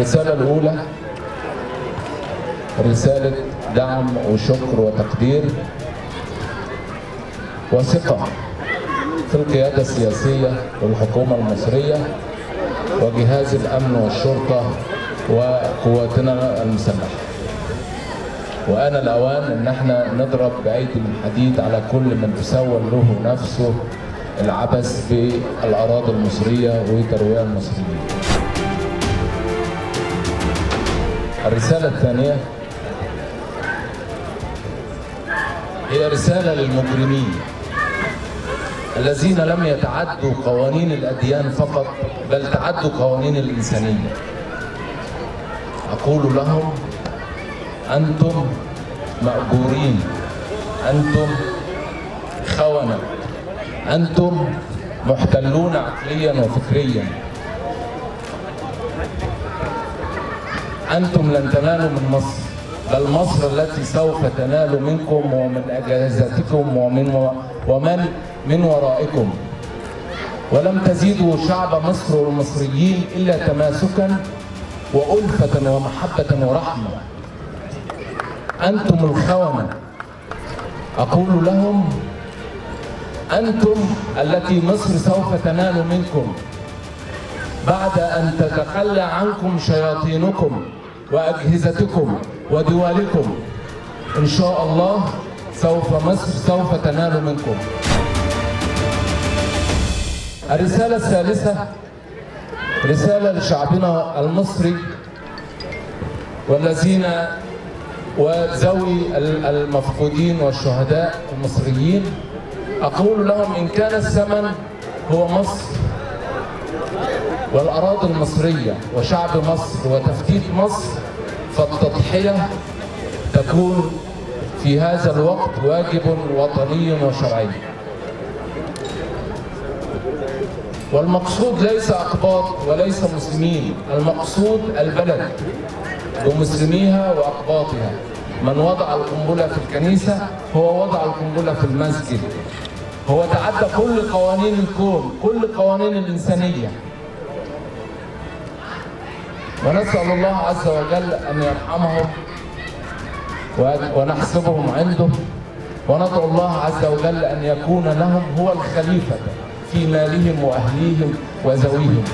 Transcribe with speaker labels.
Speaker 1: الرسالة الأولى رسالة دعم وشكر وتقدير وثقة في القيادة السياسية والحكومة المصرية وجهاز الأمن والشرطة وقواتنا المسلحة. وآن الأوان إن احنا نضرب بأيدي من حديد على كل من تسول له نفسه العبث بالأراضي المصرية وترويع المصريين. الرسالة الثانية هي رسالة للمجرمين الذين لم يتعدوا قوانين الأديان فقط، بل تعدوا قوانين الإنسانية. أقول لهم: أنتم مأجورين، أنتم خونة، أنتم محتلون عقليا وفكريا، أنتم لن تنالوا من مصر، بل مصر التي سوف تنال منكم ومن أجهزتكم ومن من ورائكم. ولم تزيدوا شعب مصر والمصريين إلا تماسكا وألفة ومحبة ورحمة. أنتم الخونة. أقول لهم: أنتم التي مصر سوف تنال منكم بعد أن تتخلى عنكم شياطينكم وأجهزتكم ودولكم. إن شاء الله سوف مصر سوف تنال منكم. الرسالة الثالثة رسالة لشعبنا المصري والذين وذوي المفقودين والشهداء المصريين. أقول لهم: إن كان الثمن هو مصر والأراضي المصرية وشعب مصر وتفتيت مصر، فالتضحية تكون في هذا الوقت واجب وطني وشرعي. والمقصود ليس أقباط وليس مسلمين، المقصود البلد بمسلميها وأقباطها. من وضع القنبلة في الكنيسة هو وضع القنبلة في المسجد، هو تعدى كل قوانين الكون، كل قوانين الإنسانية. ونسأل الله عز وجل أن يرحمهم ونحسبهم عنده، وندعو الله عز وجل أن يكون لهم هو الخليفة في مالهم وأهليهم وذويهم.